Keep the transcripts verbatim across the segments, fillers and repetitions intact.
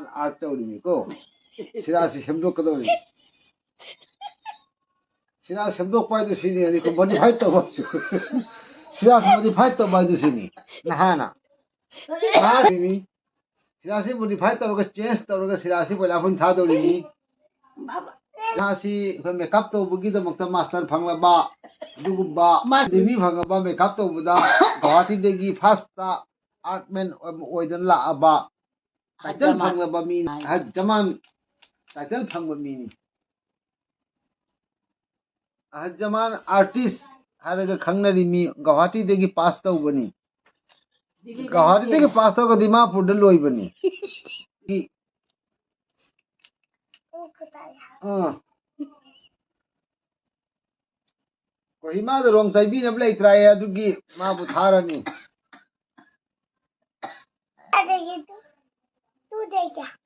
Art ꯇꯧꯔꯤꯅꯤꯀꯣ꯫ ꯁꯤꯔꯥꯁꯤ ꯁꯦꯝꯗꯣꯛꯀꯗꯧꯔꯤ꯫ ꯁꯤꯔꯥ ꯁꯦꯝꯗꯣꯛꯄ ꯍꯥꯏꯗꯨ ꯁꯤꯅꯤ, ꯑꯗꯩ ꯃꯣꯗꯤꯐꯥꯏ ꯇꯧꯕ꯫ ꯁꯤꯔꯥꯁꯤ ꯃꯣꯗꯤꯐꯥꯏ ꯇꯧꯕ ꯍꯥꯏꯗꯨ ꯁꯤꯅꯤ꯫ ꯅꯍꯥꯅ꯫ ꯅꯍꯥꯁꯤꯅꯤ꯫ ꯁꯤꯔꯥꯁꯤ ꯃꯣꯗꯤꯐꯥꯏ ꯇꯧꯔꯒ, ꯆꯦꯟꯖ ꯇꯧꯔꯒ ꯁꯤꯔꯥꯁꯤ ꯄꯣꯏꯂꯥ ꯐꯨꯟ ꯊꯥꯗꯧꯔꯤꯅꯤ꯫ ꯁꯤꯔꯥꯁꯤ ꯑꯩꯈꯣꯏ ꯃꯦꯀꯞ ꯇꯧꯕꯒꯤꯗꯃꯛꯇ ꯃꯥꯁꯇꯔ ꯐꯪꯂꯕ ꯑꯗꯨꯒꯨꯝꯕ ꯃꯥꯁꯇꯔ꯫ ꯗꯤꯒ꯭ꯔꯤ ꯐꯪꯂꯕ ꯃꯦꯀꯞ ꯇꯧꯕꯗ ꯒꯧꯍꯥꯇꯤꯗꯒꯤ ꯐꯥꯔꯁꯇ ꯑꯥꯔꯠꯃꯦꯟ ꯑꯣꯏꯗꯅ ꯂꯥꯛꯑꯕ꯫ ꯇꯥꯏꯇꯜ ꯐꯪꯂꯕ ꯃꯤꯅꯤ꯫ ꯑꯍꯗ ꯖꯃꯥꯟ ꯇꯥꯏꯇꯜ ꯐꯪꯕ ꯃꯤꯅꯤ꯫ ꯑꯍꯗ ꯖꯃꯥꯟ ꯑꯥꯔꯇꯤꯁ ꯍꯥꯏꯔꯒ ꯈꯪꯅꯔꯤ ꯃꯤ ꯒꯧꯍꯥꯇꯤꯗꯒꯤ ꯄꯥꯁ ꯇꯧꯕꯅꯤ꯫ ꯒꯧꯍꯥꯇꯤꯗꯒꯤ ꯄꯥꯁ ꯇꯧꯔꯒ ꯗꯤꯃꯥꯄꯨꯔꯗ ꯂꯣꯏꯕꯅꯤ꯫ ꯑꯥ꯫ ꯀꯣꯍꯤꯃꯥꯗ ꯔꯣꯡ ꯇꯩꯕꯤꯅꯕ ꯂꯩꯇ꯭ꯔꯥꯌꯦ, ꯑꯗꯨꯒꯤ ꯃꯥꯕꯨ ꯊꯥꯔꯅꯤ꯫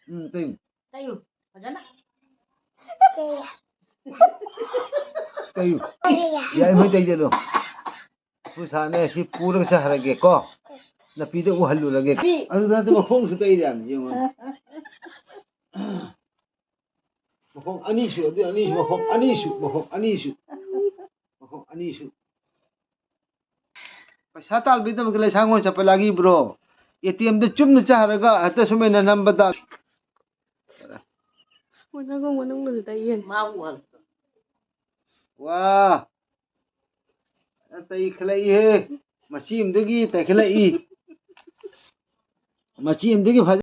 ꯎꯝ, ꯇꯩꯌꯨ꯫ ꯇꯩꯌꯨ, ꯐꯖꯅ꯫ ꯇꯩꯌꯨ꯫ ꯌꯥꯏꯃꯩ ꯇꯩꯖꯜꯂꯨ꯫ ꯄꯨꯁꯥꯅꯦ, ꯁꯤ ꯄꯨꯔꯒ ꯆꯠꯈ꯭ꯔꯒꯦꯀꯣ꯫ ꯅꯥꯄꯤꯗ ꯎꯍꯜꯂꯨꯔꯒꯦ꯫ ꯁꯤ ꯑꯗꯨꯗ ꯅꯠꯇꯦ, ꯃꯈꯣꯡꯁꯨ ꯇꯩꯔꯦ ꯍꯥꯏꯕꯅꯤ, ꯌꯦꯡꯉꯣ꯫ ꯃꯈꯣꯡ ꯑꯅꯤꯁꯨ, ꯑꯗꯨ ꯑꯅꯤꯁꯨ, ꯃꯈꯣꯡ ꯑꯅꯤꯁꯨ, ꯃꯈꯣꯡ ꯑꯅꯤꯁꯨ꯫ ꯃꯈꯣꯡ ꯑꯅꯤꯁꯨ꯫ ꯄꯩꯁꯥ ꯇꯥꯟꯕꯒꯤꯗꯃꯛꯇ ꯂꯩꯁꯥꯡ ꯍꯣꯏ ꯆꯠꯄ ꯂꯥꯛꯏꯕ꯭ꯔꯣ? ꯑꯦ ꯇꯤ ꯑꯦꯝꯗ ꯆꯨꯝꯅ ꯆꯠꯈ꯭ꯔꯒ ꯍꯦꯛꯇ ꯁꯨꯃꯥꯏꯅ ꯅꯝꯕꯗ꯫ ꯃꯣꯏ ꯅꯪꯒꯣꯡ ꯃꯅꯨꯡꯗꯁꯨ ꯇꯩꯌꯦ꯫ ꯃꯥ ꯎꯍꯜꯂꯣ꯫ ꯋꯥ꯫ ꯇꯩꯈꯠꯂꯛꯏꯍꯦ꯫ ꯃꯆꯤ ꯑꯃꯗꯒꯤ ꯇꯩꯈꯠꯂꯛꯏ꯫ ꯃꯆꯤ ꯑꯃꯗꯒꯤ ꯐꯖ-